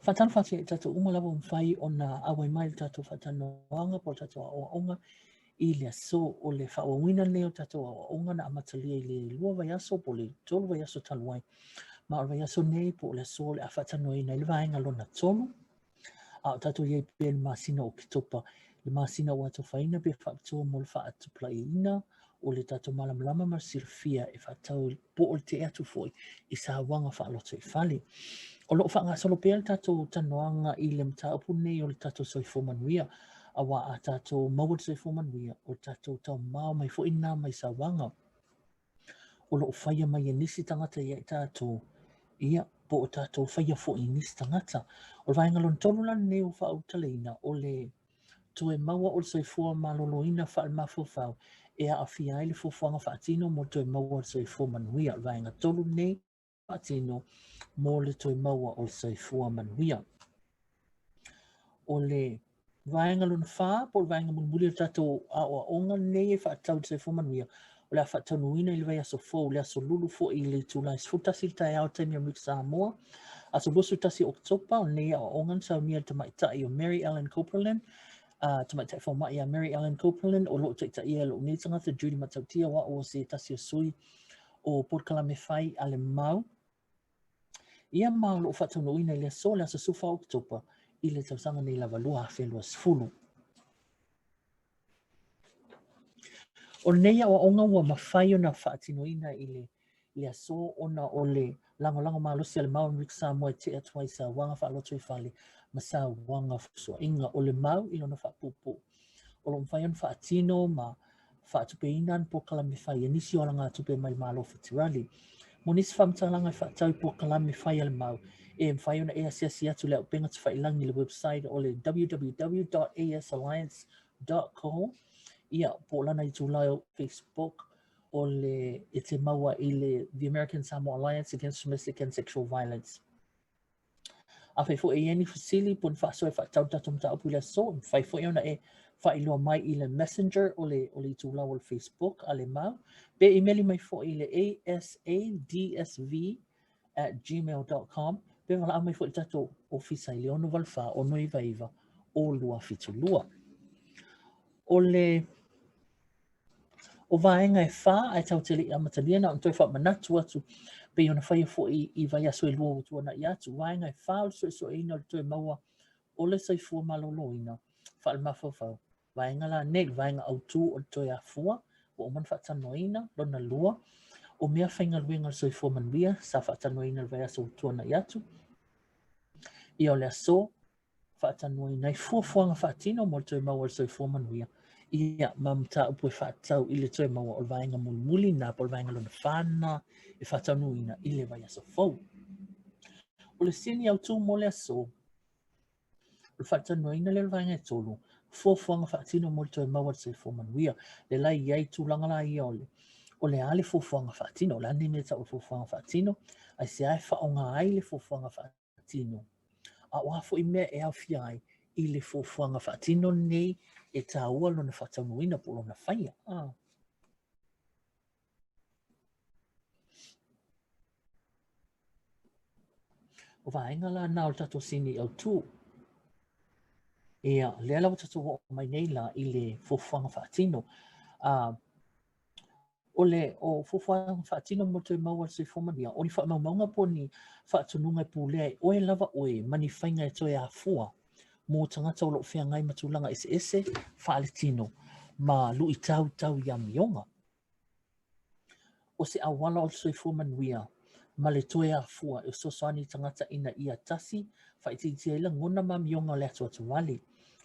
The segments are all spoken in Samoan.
Faatalofa atu ia i tatou uma lava ua mafai ona auai mai i le tatou faatalanoaga po o le tatou aoaoga i le aso. O le faaauauina lenei o le tatou aoaoga na amatalia i le 2 vaiaso po o le 3 vaiaso talu ai. Ma o le vaiaso nei po o le aso o le a faatalanoaina ai le vaega lona 3. A o tatou i ai pea i le masina o Oketopa, le masina ua atofaina pe faapitoa mo le faatupulaia o le tatou malamalama ma le silafia e faatatau po o le tee atu foi i sauaga faalotoifale. O lo o faagasolo pea le tatou talanoaga i le mataupu lenei o le tatou soifua manuia, aua a tatou maua le soifua manuia, o le tatou taumao mai foi lena mai sauaga o lo o faia mai e nisi tagata ia i tatou, ia, po o tatou faia foi i nisi tagata. O le vaega lona 3 la lenei ua faaulutalaina, o le toe maua o le soifua maloloina faalemafaufau e aafia ai le fuafuaga faatino mo le toe maua o le soifua manuia. O le vaega 3 lenei faatino mo le toe maua o le soifua manuia. O le vaega lona 4 po o le vaega mulimuli o le tatou aoaoga lenei e faatatau i le soifua manuia, o le a faataunuuina i le vaiaso fou, le aso Lulu foi i le itula e 11 i le taeao taimi o Amerika Samoa, aso 21 o Oketopa. O lenei aoaoga na saunia e le tamaitai o Mary Ellen Copeland, tamaitai fomai a Mary Ellen Copeland, o lo o taitaia e lou nei tagata Judy Matautia, o au o se tasi o sui o polokalame fai a le Mau. Ia ma o lo o faataunuuina i le aso, le aso 14 o Oketopa i le tausaga nei lava 2020. O lenei aoaoga ua mafai ona faatinoina i le, le aso ona o le lagolago malosi a le Mau Amerika Samoa e tee atu ai sauaga faalotoifale ma sauaga fesoainga. O le Mau i lona faapuupuu o lo o mafai ona faatino ma faatupeina ni polokalame fai e nisi o alagatupe mai le Malo Feterali. Mo nisi faamatalaga e faatatau i polokalame fai a le Mau, e mafai ona e asiasi atu i le auupega tafailagi i le website o le www.asalliance.co, ia, po o lana itula o Facebook o le e te maua i le The American Samoa Alliance Against Domestic and Sexual Violence. Afai foi e i ai ni fesili po o ni faasoa e faatatau i le tatou mataupu i le aso, e mafai foi ona e faailoa mai i le Messenger o le, o le itulau o le Facebook a le Mau, pe imeli mai foi i le asadsv@gmail.com, pe valaau mai foi i le tatou ofisa i le 684 699 0272. O le O vaega e whā ae tau te le i amatalia na ona toe faamanatu atu pei ona faia foi i vaiaso e lua ua tuanai atu. Vaega e whā o le suesueina o le toe maua o le soifua maloloina faalemafaufau. Vaega la nei, le vaega autū o le toe afua ua uma ona faatalanoaina. Lona lua, o mea faigaluega o le soifua manuia sa faatalanoaina i le vaiaso ua tuanai atu. Ia o le aso, faatalanoaina ai fuafuaga faatino mo le toe maua o le soifua manuia, ia ma mataupu e faatatau i le toe maua o le vaega mulimuli lena po o le vaega lona 4 lena e faataunuuina i le vaiaso fou. O le sini autū mo le aso, o le faatalanoaina lea o le vaega e 3, fuafuaga faatino mo le toe maua o le soifua manuia. Le la i ai tulaga la ia o le o le a le fuafuaga faatino, o le a lenei mea e tau o le fuafuaga faatino, aisea e faaaoga ai le fuafuaga faatino. A o a foi mea e aofia ai i le fuafuaga faatino lenei e taua lona faataunuuina po o lona faia. Ah. O vaega la na o le tatou sini autū. Ia, lea la ua tatou oo mai nei la i le fuafuaga faatino. O le o fuafuaga faatino mo le toe maua o le soifua manuia, o ni faamaumauga po o ni faatonuga e pulea e oe lava oe ma ni faiga e toe afua mō tagata o lo o feagai ma tulaga eseese faaletino ma luitau tau i amioga. O se auala o le soifua manuia ma le toe afua e fesoasoani i tagata ina ia tasi, faaitiitia ai lagona ma amioga o le atuatuvale.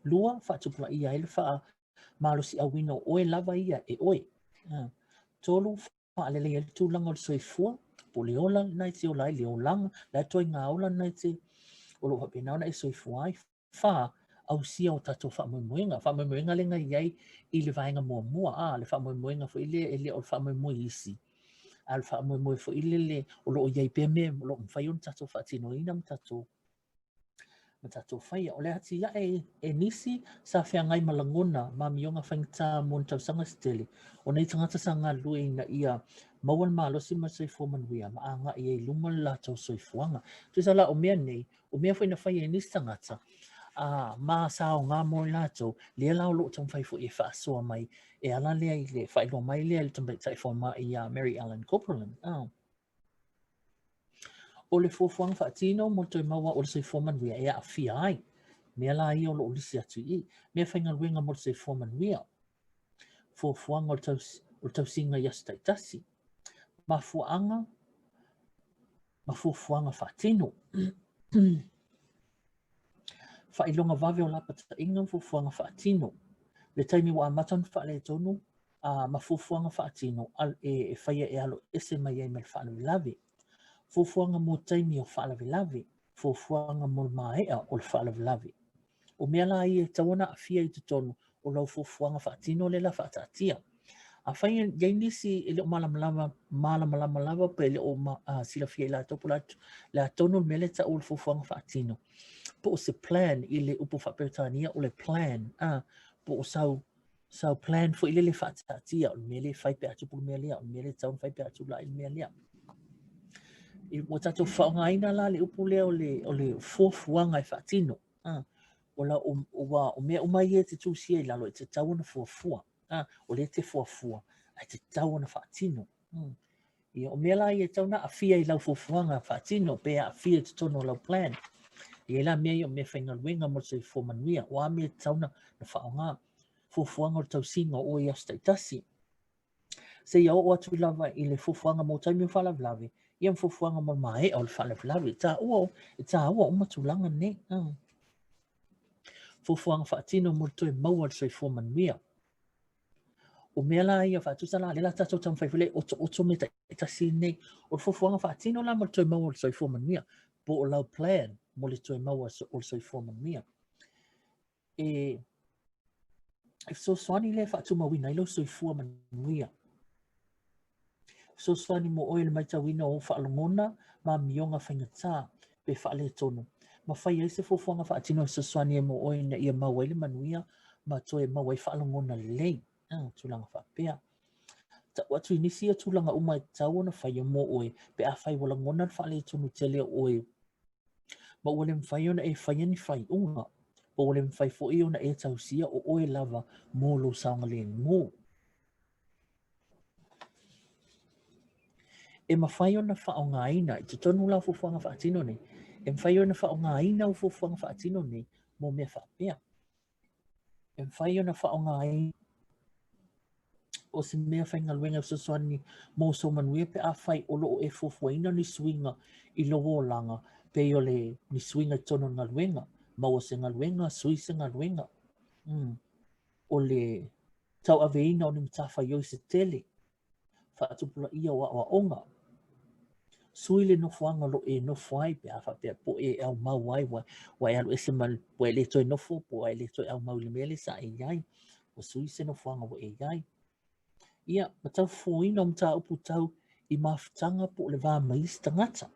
Lua, faatupulaia ai le faa malosiauina o oe lava ia e oe. 3, faaleleia ai le tulaga o le soifua, po o le ola lena e te ola ai, le olaga, le atoaiga ola lena e te, o lo o faapena ona e soifua ai. 4, ausia o tatou faamoemoega. Faamoemoega lea na i ai i le vaega muamua, le faamoemoega foi lea e le o le faamoemoe isi, a o le faamoemoe foi lele o lo o i ai pea mea o lo o mafai ona tatou faatinoina ma tatou ma tatou faia. O le atiae e nisi sa feagai ma lagona ma amioga faigata mo ni tausaga se tele, o nei tagata sa galulue ina ia maua le malosi ma le soifua manuia ma agai ai i luma le latou soifuaga. Tusa la o mea nei, o mea foi na faia e nisi tagata, a ma sa aoga mo i latou, lea la o lo o taumafai foi e faasoa mai e ala lea i le faailoa mai lea e le tamaitai fomai ia Mary Ellen Copeland. O le fuafuaga faatino mo le toe maua o le soifua manuia e aafia ai mea la ia o lo o lisi atu i i, mea faigaluega mo le soifua manuia, fuafuaga o le, taus, o le tausiga i aso taitasi, mafuaaga ma fuafuaga faatino. Faailoga vave o lapataiga ma fuafuaga faatino. Le taimi ua amata ona faaletonu a ma fuafuaga faatino e, e faia e alo ese mai ai ma le faalavelave. Fuafuaga mo taimi o faalavelave, fuafuaga mo le maea o le faalavelave. O mea la ia e tatau ona aafia i totonu o lau fuafuaga faatino lea la faataatia. Afai e i ai nisi e le o malamalama, malamalama lava pe le o uh, silafia i latou po le a tonu le mea lea e tau o le fuafuaga faatino. Po o se plan i le upu faa-Peretania o le plan, uh, po o sau sau plan foi lele faataatia o le mea lea e fai pe a tupu le mea lea, o le mea lea e tatau ona fai pe a tulai le mea lea. I, ua tatou faaaogaina la le upu lea o le, o le fuafuaga e faatino. A, o la, o, ua, o mea uma ia e te tusia i lalo e tatau ona fuafua. A, o lea e te fuafua, ae tatau ona faatino. Mm. Ia, o mea la ia e tatau ona aafia i lau fuafuaga faatino, pe aafia i totonu o lau plan. E i ai la mea ia o mea faigaluega mo le soifua manuia, o a mea e tatau ona faaaoga. Fuafuaga o le tausiga o oe i aso taitasi. Seia oo atu lava i le fuafuaga mo taimi o faalavelave, ia ma fuafuaga mo le maea o le faalavelave. E taua, e taua uma tulaga nei. Mm. Fuafuaga faatino mo le toe maua o le soifua manuia. O mea la ia faatusa la, lea la tatou taumafai foi le otooto mea taitasi nei. O le fuafuaga faatino la mo le toe maua o le soifua manuia, po o lau plan mo le toe maua o le soifua manuia. E, e fesoasoani lea e faatumauina ai lou soifua manuia. Fesoasoani mo oe i le matauina o ou faalogona ma amioga faigata pe faaletonu, ma fai ai se fuafuaga faatino e fesoasoani ai mo oe ina ia mau ai le manuia ma toe maua ai faalogona lelei. Ah, tulaga faapea. Tau atu i nisi ia tulaga uma e tatau ona faia mo oe pe afai ua lagona le faaletonu tele o oe ma ua le mafai ona e faia ni faaiuga, po ua le mafai foi ona e tausia o oe lava mo lou saogalemu. E mafai ona faaaogaina i totonu o lau fuafuaga faatino nei, e mafai ona faaaogaina au fuafuaga faatino nei mo mea faapea. E mafai ona faaaogaina o se mea faigaluega e fesoasoani mo sou manuia pe afai o lo o e fuafuaina ni suiga i lou olaga pei o le ni suiga i totonu o le galuega, maua se galuega, sui se galuega. Mm. O le tauaveina o ni matafaioi se tele, faatupulaia o aoaoga, sui le nofoaga o lo o e nofo ai pe a faapea po o e aumau ai ua, ua e alu ese ma ua e le toe nofo po ua e le toe aumau i le mea lea sa e i ai, ua sui se nofoaga ua e i ai. Ia, ma tau fofoina o mataupu tau i mafutaga po o le va ma isi tagata.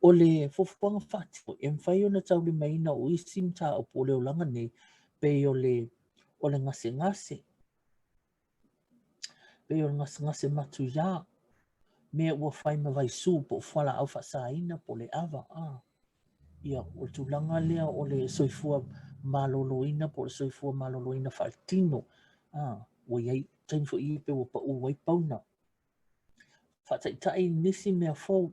O le fuafuaga faatino e mafai ona taulimaina o isi mataupu o le olaga nei pei o le o le gasegase, pei o le gasegase matuiā, mea ua fai ma vaisu po o fualaau faasaina po o le ava. A. Ia, o le tulaga lea o le soifua maloloina po o le soifua maloloina faaletino. A, ua i ai taimi foi ia pei ua pau ai pauna. Faataitai nisi mea fou,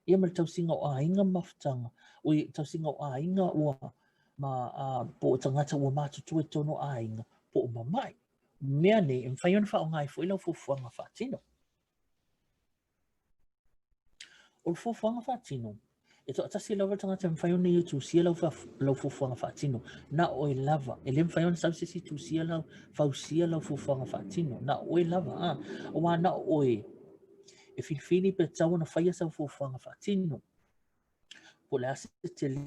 ia ma le tausiga o aiga ma mafutaga, oi, tausiga o aiga ua ma a, po o tagata ua matutua i totonu o aiga, po o mama'i. Mea nei, e mafai ona faaaoga ai foi lau fuafuaga faatino. O le fuafuaga faatino, e toatasi lava le tagata e mafai ona ia tusia lau, lau fuafuaga faatino. Na o oe lava. E le mafai ona sau se isi tusia lau, fausia lau fuafuaga faatino. Na o oe lava. A, aua na o oe e filifili pe tatau ona faia sau fuafuaga faatino. Po o le a se tele,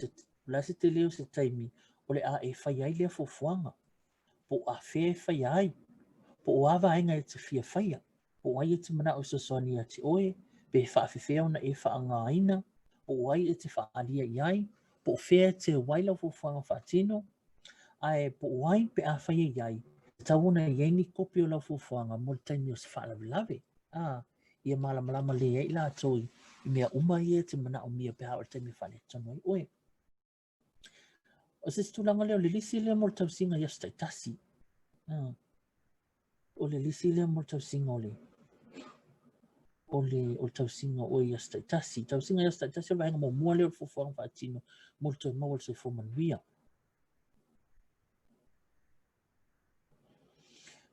o le a se tele o se taimi o le a e faia ai lea fuafuaga. Po o afea e faia ai. Po o a vaega e te fia faia. Po o ai e te manao e fesoasoani ia te oe, pe faafefea ona e faaaogaina, po o ai e te faaalia i ai, po o fea e teu ai lau fuafuaga faatino, ae po o ai pe afai e i ai. Tatau ona i ai ni kopi o lau fuafuaga mo le taimi o se faalavelave, ā, ia malamalama lelei ai i latou i mea uma ia e te manaomia pe a oo i le taimi e faaletonu ai oe. O se isi tulaga lea o le lisi lea mo le tausiga i aso taitasi. O le lisi lea mo le tausiga o le o le, o le tausiga o oe i aso taitasi. Tausiga i aso taitasi o le vaega muamua lea o le fuafuaga faatino mo le toe maua o le soifua manuia.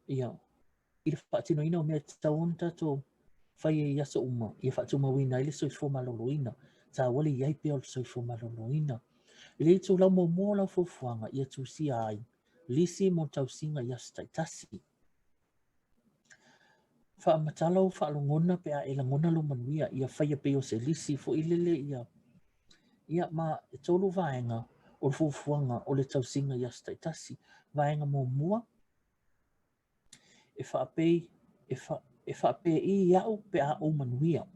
Ia, i le faatinoina o mea e tatau ona tatou faia i aso uma, ia faatumauina ai le soifua maloloina, taua le i ai pea o le soifua maloloina. I le itulau muamua o lau fuafuaga, ia tusia ai lisi mo tausiga i aso taitasi. Faamatala ou faalogona pe a e lagona lou manuia, ia faia pei o se lisi foi lele ia. Ia ma e tolu vaega o le fuafuaga o le tausiga i aso taitasi. Vaega muamua, e faapei, e, fa, e faapei au pe a ou manuia.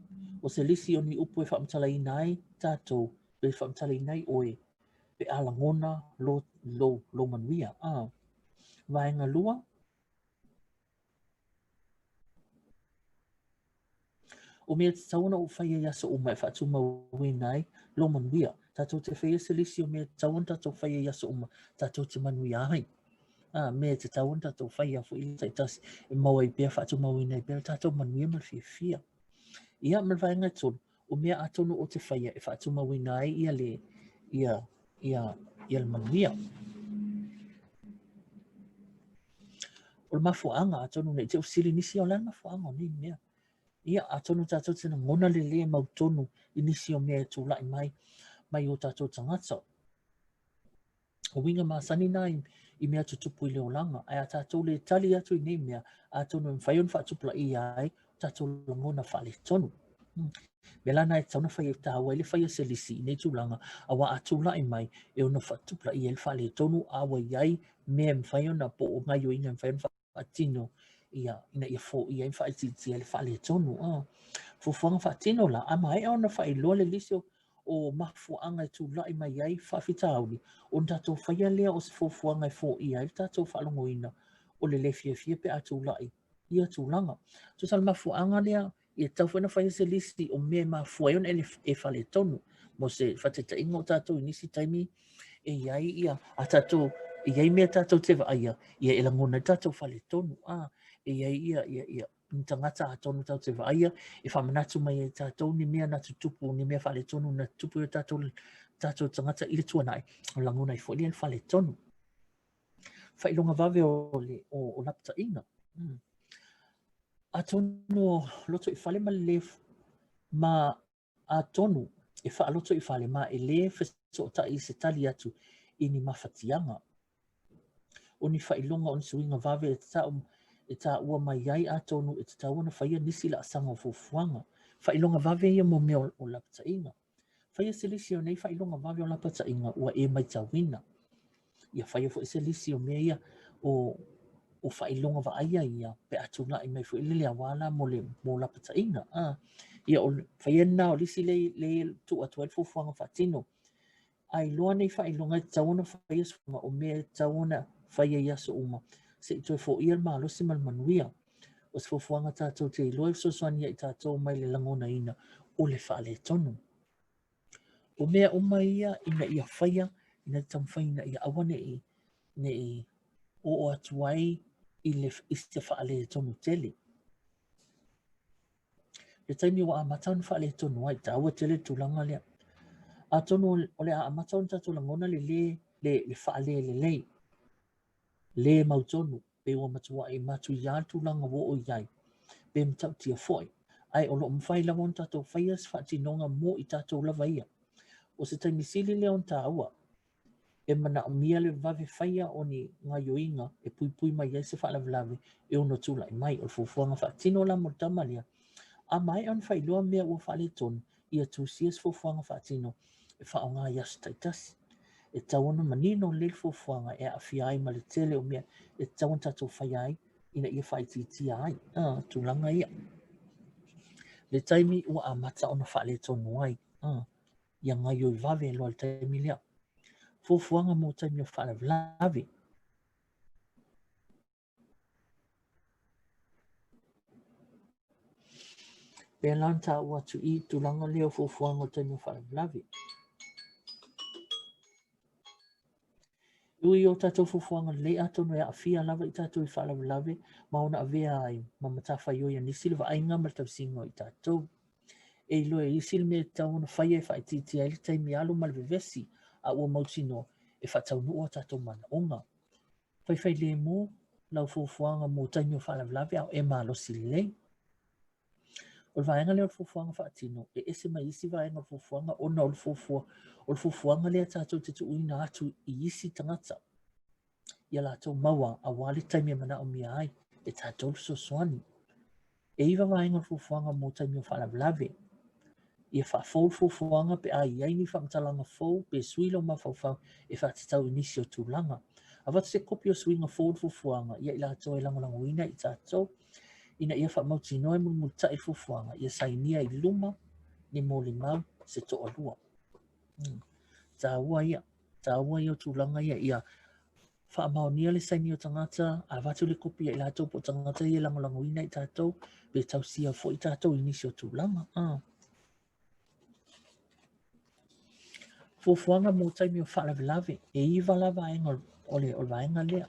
O se lisi o ni upu e faamatalaina ai tatou, pe faamatalaina ai oe, pe a lagona lo, lo, lou manuia. Ah. Vaega lua, O mea e tatau ona ou faia i aso uma e faatumauina ai lou manuia. Tatou te faia se lisi o mea e tatau ona tatou faia i aso uma, tatou te manuia ai. A, mea e tatau ona tatou faia foi i taitasi e maua ai pea faatumauina ai pea le tatou manuia ma le fiafia. Ia, ma le vaega e tolu, o mea atonu ou te faia e faatumauina ai ia le, ia, ia, ia le manuia. O le mafuaaga, atonu ne i te i ua fesili nisi, o le a le mafuaaga o nei mea? Ia, atonu tatou te lagona le lē mautonu i nisi o mea e tulai mai mai o tatou tagata. O uiga masani na i, i mea tutupu i le olaga, ae a tatou le tali atu i nei mea, atonu e mafai ona faatupulaia ai tatou lagona faaletonu. Hmm. Mea la na e tatau ona fai e taua ai le faia se lisi i nei tulaga, auā a tulai mai e ono faatupulaia ai le faaletonu, a ua i ai mea e mafai ona po o gaoioiga e mafai ona faatino ia ina ia foia ai ma faaitiitia ai le faaletonu. Ah. Fuafuaga faatino la, a maea ona faailoa le lisi o, o mafuaaga e tulai mai ai faafitauli, ona tatou faia lea o se fuafuaga e foia ai le tatou faalogoina o le lē fiafia pe a tulai ia tulaga. Tusa o le mafuaaga lea, ia tatau foi ona faia se lisi o mea e mafua ai ona e faaletonu. Mo se faataitaiga o tatou i nisi taimi e i ai ia a tatou e i ai mea tatou te vaaia, ia e lagona ai tatou faaletonu. A, e i ai ia, ia, ia, ni tagata atonu tatou te vaaia e faamanatu mai ai tatou ni mea na tutupu, ni mea faaletonu na tutupu i o tatou, tatou tagata i le tuanai, o lagona ai foi lea le faaletonu. Faailoga vave o le o, o lapataiga. Mm. Atonu o lotoifale ma le ma atonu e faalotoifale ma e lē fesootai i se tali atu i ni mafatiaga. O ni faailoga o ni suiga vave e tatau e taua mai ai atonu e tatau ona faia nisi laasaga o fuafuaga. Faailoga vave ia mo mea o lapataiga. Faia se lisi o nei faailoga vave o lapataiga ua e matauina. Ia faia foi se lisi o mea ia o o faailoga vaaia ia pe a tulai mai foi lele auā la mo le mo lapataiga. A, ia o faia lena o lisi le le tuu atu ai le fuafuaga faatino. A iloa nei faailoga e tatau ona faia se o mea e tatau ona faia i aso uma se i toe foia le malosi ma le manuia. O se fuafuaga tatou te iloa e fesoasoani ia i tatou mai le lagonaina o le faaletonu. O mea uma ia ina ia faia, ina ia taumafai ina ia aua ne i, ne i oo atu ai i, le, i se faaletonu tele. Le taimi ua amata ona faaletonu ai, taua tele le tulaga lea. Atonu o le a amata ona tatou lagona le lē, le, le faalelelei, lē mautonu, pe ua matuai matuia le tulaga ua oo i ai, pe matautia foi, ae o lo o mafai lava ona tatou faia se faatinoga mo i tatou lava ia. O se taimi sili lea ona taua, e manaomia le vave faia o ni gaoioiga e puipui mai ai se faalavelave e ono tulai mai. O le fuafuaga faatino la mo le tama lea, a maea ona faailoa mea ua faaletonu, ia tusia se fuafuaga faatino e faaaoga i aso taitasi. E tatau ona manino lelei le fuafuaga e aafia ai ma le tele o mea e tatau ona tatou faia ai ina ia faaitiitia ai a, tulaga ia. Le taimi ua amata ona faaletonu ai, a, ia gaoioi vave loa le taimi lea. Fuafuaga mo taimi o faalavelave. Pea la ona taua atu i tulaga lea o fuafuaga o taimi o faalavelave. E ui o tatou fuafuaga lelei atonu e aafia lava i tatou i faalavelave ma ona avea ai ma matafaioi a nisi le vaaiga ma le tausiga o i tatou. E iloa e isi le mea e tatau ona faia e faaitiitia ai le taimi alu ma le vevesi a ua mautinoa e faataunuu o tatou manaoga. Faifailemu lau fuafuaga mo taimi o faalavelave a o e malosi lelei. O le vaega lea o le fuafuaga faatino e ese mai isi vaega o le fuafuaga ona o le fuafua o le fuafuaga lea tatou te tuuina atu i isi tagata ia latou maua aua le taimi e manaomia ai e tatou fesoasoani. E iva vaega o le fuafuaga mo taimi o faalavelave. Ia faafou le fuafuaga pe a i ai ni faamatalaga fou pe sui lou mafaufau e faatatau i nisi o tulaga. Avatu se kopi o suiga fou o le fuafuaga ia i latou e lagolagoina i tatou ina ia faamautinoa e mulimulita'i le fuafuaga ia sainia i luma ni molimau se toalua. Taua ia, taua ia o tulaga ia, ia faamaonia le saini o tagata, avatu le kopi ia i latou po o tagata ia e lagolagoina i tatou, pe tausia foi tatou i nisi o tulaga. Fuafuaga mo taimi o faalavelave, e iva la vaega o le, o le vaega lea.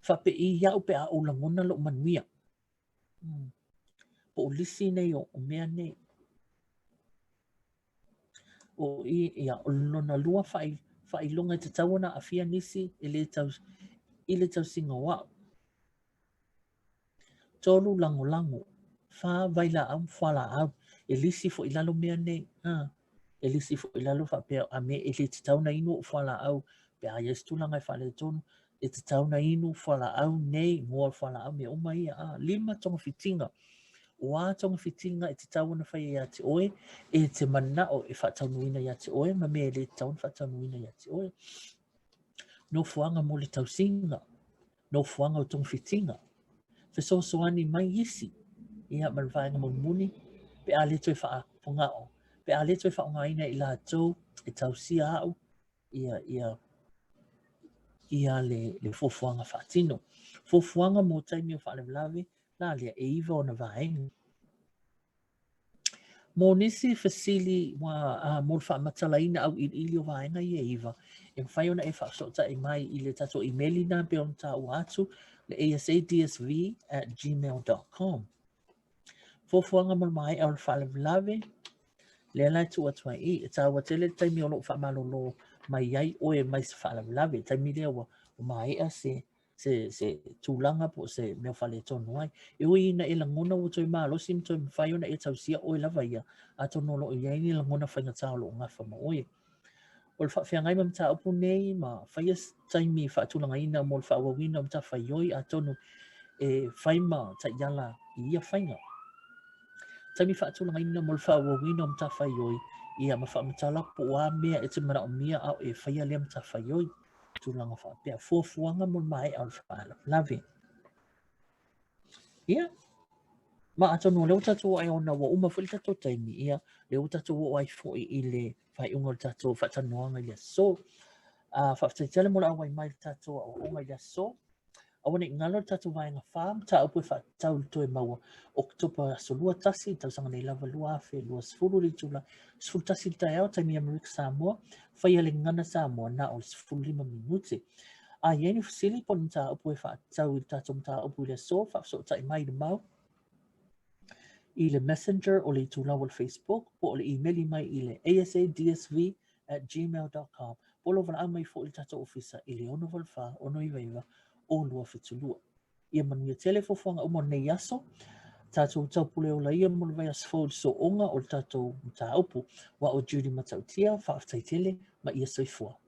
Faapei ia'u pe a ou lagona lo'u manuia. Po o lisi nei o, o mea nei. O i, ia, o lona lua faailoga e tatau ona aafia nisi e le tau, i le tausiga o a'u. Tolu, lagolago. Fa, vailaau ma fualaau. E lisi foi i lalo mea nei. Ha. E lisi foi i lalo faapea a mea e le tatau ona inu o'u fualaau pe a i ai se tulaga e faaletonu e tatau ona inu fualaau nei, moa fualaau mea uma ia. A, lima togafitiga. O a togafitiga e tatau ona faia ia te oe, e te mana'o e faataunuuina ia te oe ma mea e le tatau ona faataunuuina ia te oe. Nofoaga mo le tausiga, nofoaga o togafitiga. Fesoasoani mai isi, ia ma le vaega mulimuli, pe a le toe faafogao, pe a le toe faaaogaina i latou e tausia a'u, ia, ia, ia le, le fuafuaga faatino. Fuafuaga mo taimi o faalavelave, la lea, e iva ona vaega. Mo nisi fesili ua, a, mo le faamatalaina auiliili o vaega ia e iva, e mafai ona e faafesootai mai i le tatou imeli na pei ona taua atu, le asadsv@gmail.com. Fuafuaga mo le maea o le faalavelave, lea la e tuu atu ai i, e taua tele le taimi o lo o faamalolo mai ai oe mai se faalavelave. Taimi lea ua maea se, se, se tulaga po o se mea o faaletonu ai. E ui ina e lagona ua toe malosi ma toe mafai ona e tausia oe lava ia, atonu o lo o i ai ni lagona faigata o lo o gafa ma oe. O le faafeagai ma mataupu nei ma faia taimi faatulagaina mo le faaauauina o matafaioi atonu e fai ma taiala i ia faiga. Taimi faatulagaina mo le faaauauina o matafaioi ia ma faamatala po o a mea e te manaomia a o e faia lea matafaioi. Tulaga faapea, fuafuaga mo le maea o le faalavelave. Ia, ma atonu o lea ua tatou oo ai ona ua uma foi le tatou taimi, ia, lea ua tatou oo ai foi i le faaiuga o le tatou faatalanoaga i le aso. Faafetai tele mo le auai mai i le tatou aoaoga i le aso. Aua ne i galo le tatou vaega 4, mataupu e faatatau i le toe maua Oketopa aso 21 i tausaga nei lava 2020 le itula 11 i le taeao taimi Amerika Samoa, faia le gagana Samoa na o le 15 minute. A i ai ni fesili po o ni mataupu e faatatau i le tatou mataupu i le aso, faafesootai mai i le mau i le Messenger o le itulau o le Facebook po o le imeli mai i le asadsv@gmail.com po o lou valaau mai foi i le tatou ofisa i le 684 699 0272. Ia manuia tele fuafuaga uma o lenei aso. Tatou taupule ola ia mo le vaiaso fou i le sooga o le tatou mataupu. Ua o Judy Matautia, faafetai tele ma ia soifua.